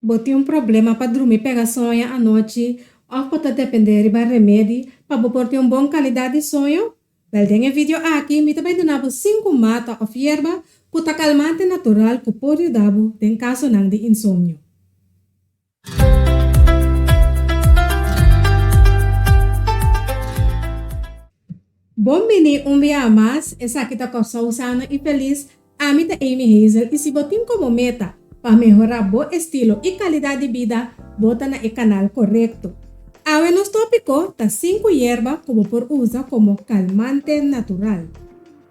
Bo tin un problema pa drumi pega soño anochi òf bo ta dependé riba remedi pa bo por tin un bon kalidat di soño? Bèl den e video aki mi ta bai duna bo sinku mata òf yerba ku ta kalmante natural ku por yuda bo den kasonan di insomnio. Bon bini un biaha mas, esaki ta Kòrsou Sano i Felis, ami ta Amy Hazel i si bo tin komo meta pa mehorá bo estilo i kalidat di bida, bo ta na e kanal korekto. Awe nos tópiko ta sinku yerba ku bo por usa komo kalmante natural.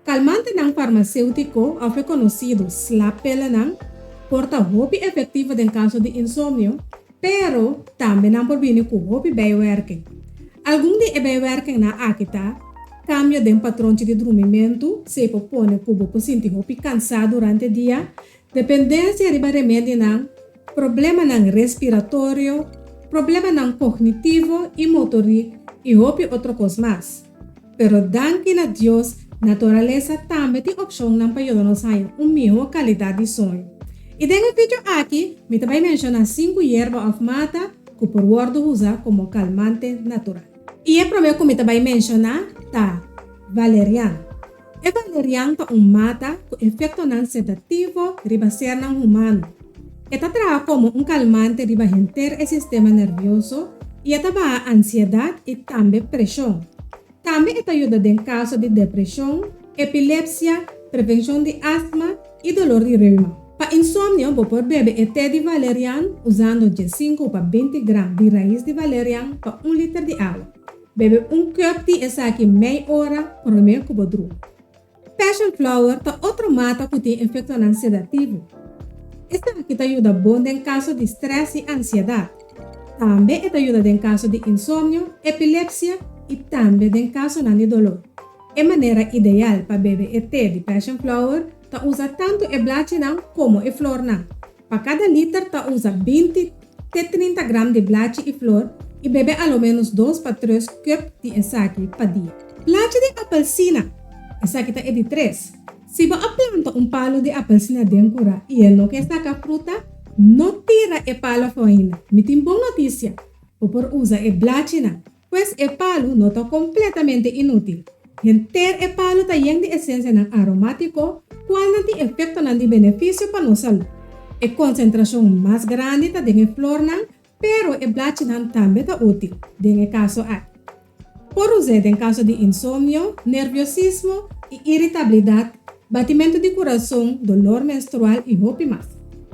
Kalmantenan farmaséutiko òf e konosido slappillennan por ta hopi efektivo den kaso di insomnio, Pero, tambe nan por bini ku hopi bijwerking. Algun di e bijwerkingnan aki ta, kambio den patronchi di drumimentu, esei por pone ku bo por sinti hopi kansá durante dia, dependensia riba remedinan, problemanan respiratorio, problemanan kognitivo i motorik i hopi otro kos mas. Pero danki na Dios, naturalesa tambe tin opshonnan pa yuda nos haña un mihó kalidat di soño. I den e video aki, mi ta bai menshoná sinku yerba òf mata ku por wòrdu usa komo kalmante natural. I e promé ku mi ta bai menshoná ta valerian. E valerian ta un mata ku efektonan sedativo riba sernan humano. E ta traha komo un kalmante riba henter e sistema nervioso i e ta baha ansiedat i tambe preshon. Tambe e ta yuda den kaso di depreshon, epilepsia, prevenshon di asma i dolor di reuma. Pa insomnio bo por bebe e te di valerian usando diesinku pa binti gram di rais di valerian pa un liter di awa. Bebe un cup di esaki mei ora prome cu bo drumi. Passion flower ta otro mata cu tin efectonan sedativo. Esaki ta yuda bon den caso di stress y ansiedad. Tambe e ta yuda den caso di insomnio, epilepsia y tambe den casonan di dolor. E manera ideal pa bebe e te di passion flower ta usa tanto e blachinan como e flornan. Pa kada liter ta usa 20 te 30 gram di blachi i flor i bebe alomenos dos pa tres cup di esaki pa dia. Blachi di apelsina, Esaki ta e di tres. Si bo a planta un palu di apelsina den kura i e no ke saka fruta, no tira e palu afó ainda. Mi tin bon notisia, bo por usa e blachinan. Pues e palu no ta kompletamente inútil. Henter e palu ta yen di esensianan aromátiko kualnan tin efektonan di benefisio pa nos salú. E konsentrashon mas grandi ta den e flornan, pero e blachinan tambe ta útil den e kaso aki. Por us'é den kaso di insomnio, nerviosismo i irritabilidat, batimentu di kurason, dolor menstrual i hopi mas.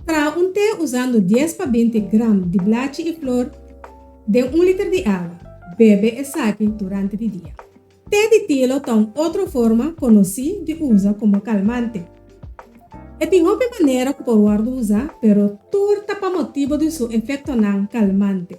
Traha un te usando dies pa 20 gram di blachi i flor Den un liter di awa, bebe esaki durante di dia. Te di tilo ta un otro forma konosí di usa komo kalmante. E tin hopi manera ku por wòrdu usá, pero tur ta pa motibu di su efektonan kalmante.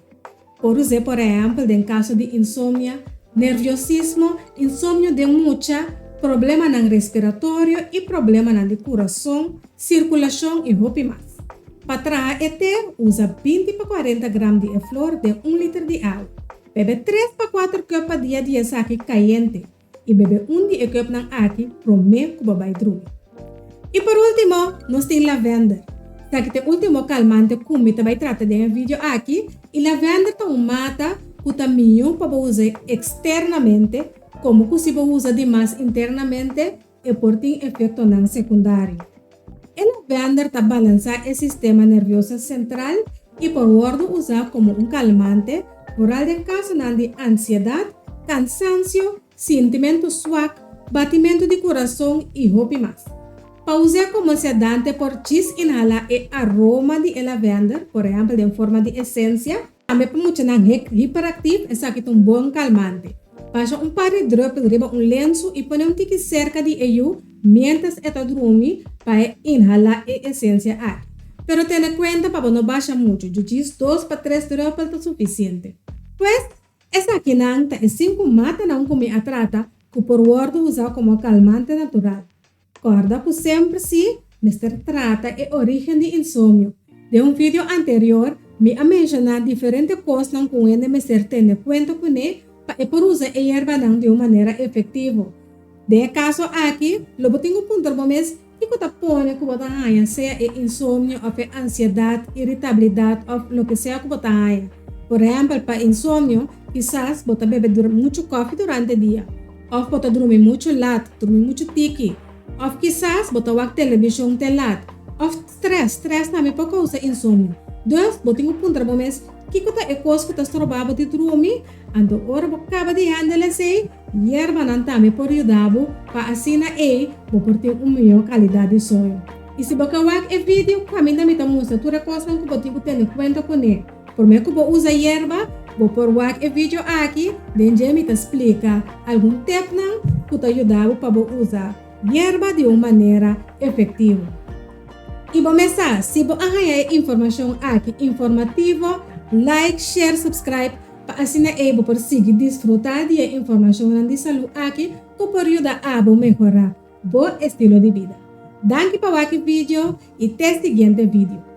Por us'é por ehèmpel den kaso di insomnia, nerviosismo, insomnio den mucha, problemanan respiratorio i problemanan di kurason, Sirkulashon i hopi mas. Pa traha e te, usa 20 pa 40 gram di e flor den un liter di awa. Bebe tres pa kuater kùp pa dia di esaki kayente i bebe un di e kùpnan aki promé ku bo bai drumi. I por último, nos tin lavender. Esaki ta e último kalmante ku mi ta bai trata den e video aki i lavender ta un mata ku ta mihó pa bo usa eksternamente komo ku si bo usa dimas internamente, E por tin efektonan sekundario. E lavender ta balansá e sistema nervioso sentral i por wòrdu usá komo un kalmante, foral den kasonan di ansiedat, kansansio, sintimentu swak, batimentu di kurason i hopi mas. Pa us'é komo sedante por djis inhalá e aroma di e lavender, por ehèmpel den forma di esensia. Tambe pa muchanan hiperaktif esaki ta un bon kalmante. Basha un par di drùpel riba un lensu i pone un tiki serka di e yu miéntras e ta drumi pa e inhalá e esensia aki. Pero tene kuenta pa bo no basha muchu, djis dos pa tres drùpel ta sufisiente. Pues, esakinan ta e sinku matanan ku mi a trata ku por wòrdu usá komo kalmante natural. Kòrda ku semper si mester trata e orígen di insomnio. Den un video anterior mi a menshoná diferente kosnan ku un hende mester tene kuenta kuné pa e por usa e yerbanan di un manera efektivo. Den e kaso aki lo bo tin ku puntra bo mes. Kiko ta pone ku bo ta haña sea e insomnio òf e ansiedat, iritabilidat òf loke sea ku bo ta haña. Por ehèmpel, pa insomnio, kisas bo ta bebe muchu kòfi durante dia, òf bo ta drumi muchu lat, drumi muchu tiki, òf kisas bo ta wak televishon te lat, òf strès, strès tambe por kousa insomnio. Dus, bo tin ku puntra bo mes, Kiko ta e kos ku ta stroba bo di drumi? Anto ora bo kaba di handel esei, Yerbanan tambe por yuda bo pa asina ei bo por tin un mihó kalidat di soño. I si bo ke wak e video kaminda mi ta mustra tur e kosnan ku bo tin ku tene kuenta kuné promé ku bo usa yerba, bo por wak e video aki, den dje mi ta splika algun tepnan ku ta yuda bo pa bo usa yerba di un manera efektivo. I bo mes sa, si bo a haña e informashon aki informativo, like, share, subscribe, Pa asina ei bo por sigui disfrutá di e informashonnan di salú aki ku por yuda abo mehorá bo estilo di bida. Danki pa wak e video i te siguiente video.